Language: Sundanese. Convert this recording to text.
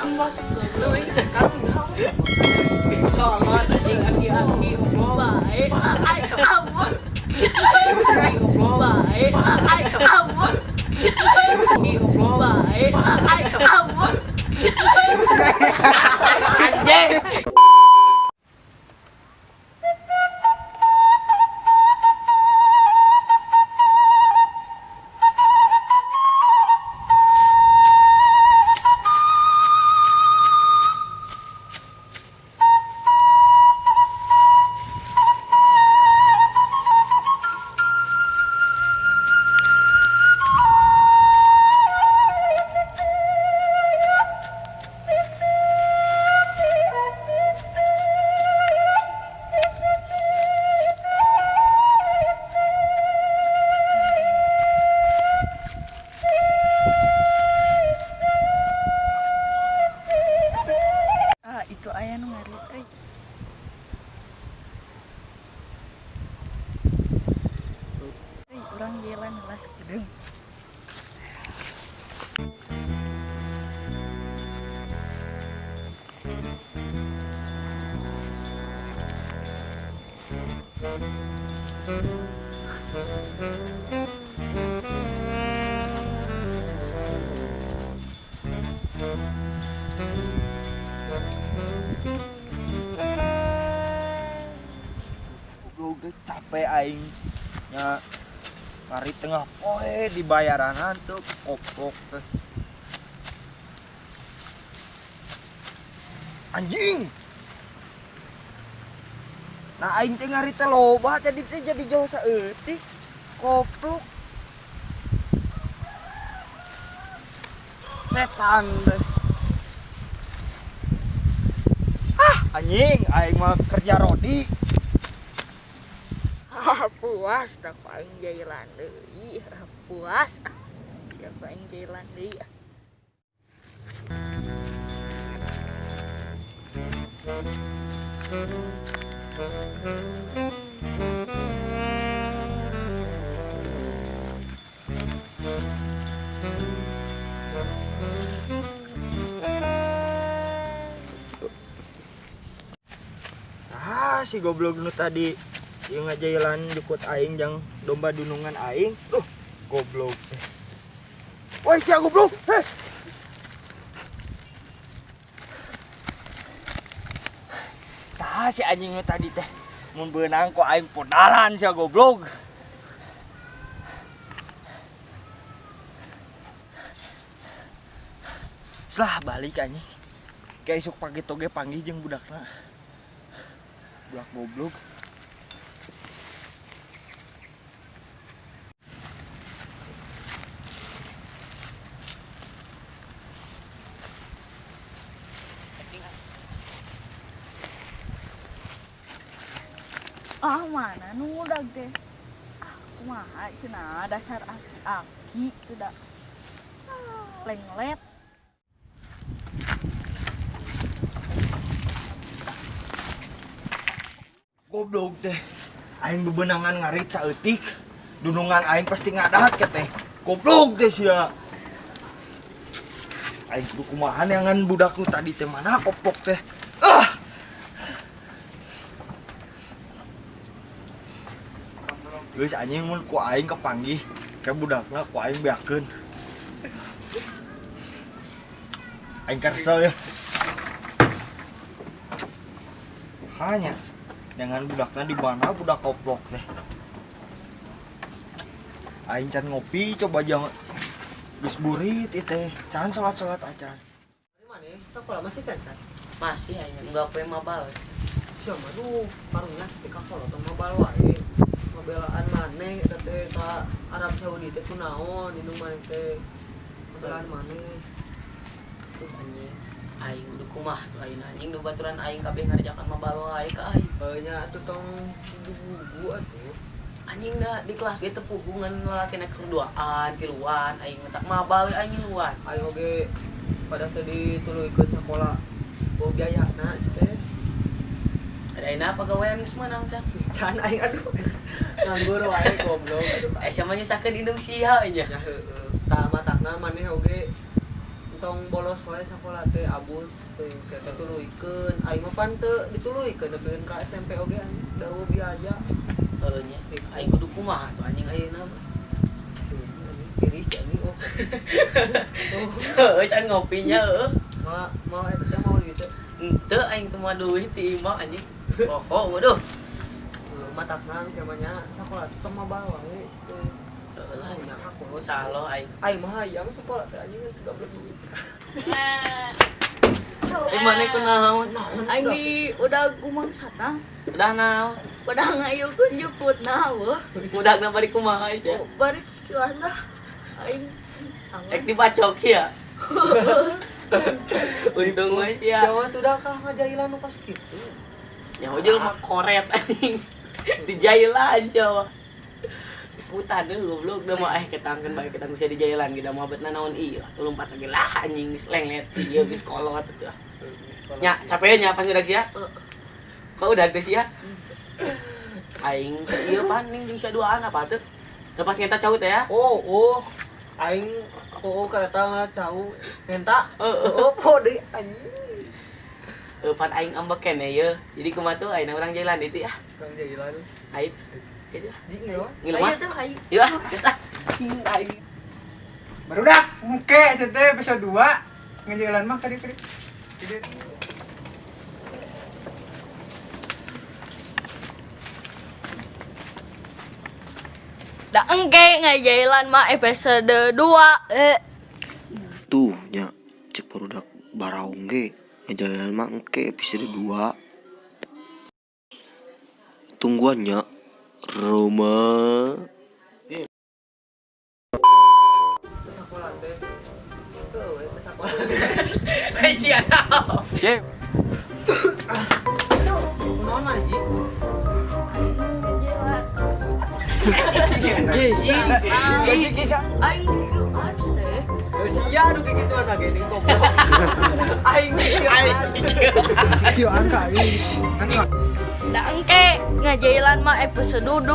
Ambak goblok. Tolong anjing aki-aki goblok. Bae. Ai ambak. Goblok. Bae. Ai ambak. Goblok. Bae. Ai ambak. Anjing. Ah, itu aya nu ngarit euy. Euy, urang jalan heula sakedeung. Goblok teh capek aing nya ngarit tengah poe dibayaranan tuh koplok teh. Anjing. Nah aing teh ngarit teh loba jadi teh jadi jauh saeutik. Koplok. Setan teh. Ah, anjing aing mah kerja rodi. Ah, puas dah ku aing jailan deui. Puas ah. Ya ku aing jailan deui. Ah, si goblok nu tadi ieu ngajailan jukut aing jang domba dunungan aing. Duh, goblok. Woi, sia goblok. Heh. Saha si anjing nu tadi teh? Mun beunang ku aing podaran sia goblok. Selah balik anjing. Kayak isuk pagi toge panggih jeung budakna. Budak goblok. Ah, mana nu ngudag teh? Ah, kumaha cenah dasar aki-aki teu da. Ah, lenglet. Goblok teh. Aing bebenangan ngarit saeutik. Dunungan aing pasti ngadahat ke teh. Goblok teh sia. Aing kudu kumaha neangan budak nu tadi teh mana koplok teh. Ah. Geus anjing mun ku aing kepanggih ke budakna ku aing beakeun. Aing kesel ya. Hanya dengan budakna di mana budak koplok teh. Aing can ngopi coba jangan geus burit ieu teh. Can salat-salat acan. Mana sekolah masih kan San? Masih aing enggak poe mabal. Sia mah duh, karunya sepi ka kolot tong mabal wae. Mabelaan maneh eta teh ka Arab Saudi teh kunaon indung maneh teh. Mabelaan maneh. Tuh anjing. Aing kudu kumaha tuh aing anjing nu baturan aing kabeh ngarjakan mabal wae ka aing. Heuh nya atuh tong gugu atuh. Anjing da di kelas ge teu puguh ngan lalaki nek duaan, tiluan aing mah tak mabal we aing ngiluan. Aing oge pada teh dituluykeun sakola bau biayana sih teh. Ada aing apa gawean geus meunang can? Can aing aduh. Nganggur wae goblok. Eh sia mah nyusahkeun indung sia nya. Ya heueuh. Tah matakna maneh oge Entong bolos wae sakola teh abus teh teh tuluykeun. Aing mah pan teu dituluykeun nepikeun ka SMP oge anjing da eueuh biaya. Heuh nya. Aing kudu kumaha tuh anjing ayeuna mah. Tiris anjing oh. Heuh can ngopinya heuh. Ma eta teh mau duit teh. Henteu aing teu moal duit ti imah anjing. Poho waduh. Matakna namanya sakola teh tong mabal wae situ. Heuh lah Nya aku salah aing. Aing mah hayang sekolah teh anjing geus gablek duit. Eh maneh kunaon? Aing di udah gumang satang. Udah naon? Udah ngayukeun jukutna weuh. Udagna balik kumaha aja. Oh, bari kikieuan lah. Aing sama. Ek dibacok ya. Untung we ya. Siapa tuh dah kalah ngajailan nu pas kitu. Ya jelema koret anjing. Dijailan sia. Sebutan deh goblok da mah ketangkeun bae ketang bisa dijailan ge da mah betna naon ieu atuh lompat lagi lah anjing geus lenglet ieu geus kolot atuh. Nya capek nya pas udah sia. Kau udah teh sia? Aing ieu paning jeung sia duaan apa tuh? Lepas ngeta cau teh ya. Oh. Aing oh kereta ngala cau. Ngenta. Heeh. Oh, po deui anjing. Pan aing ambek keneh ye. Jadi kumaha tuh ayeuna urang jailan ditu ya. Urang jailan. Aing itu Jing ngewa. Ngilu mah. Ayo tuh hayu. Yuk ah, geus ah. Aing. Barudak engke teh episode 2 ngejailan mah tadi tadi. Jadi Da engke ngajailan mah episode 2. Tuh nya cek barudak baraung ge ngejailan mah engke episode 2. Tungguan nya Roma. Sekolah teh. Tuh, we sekolah. Hei sia naon. Ye. Kunaon anjing? Aing kikieuan teh. Sia aduh kayak gituan lagi ini goblok. Aing Aing. Kieu angka aing. Da engke ngajailan mah episode 2. 2.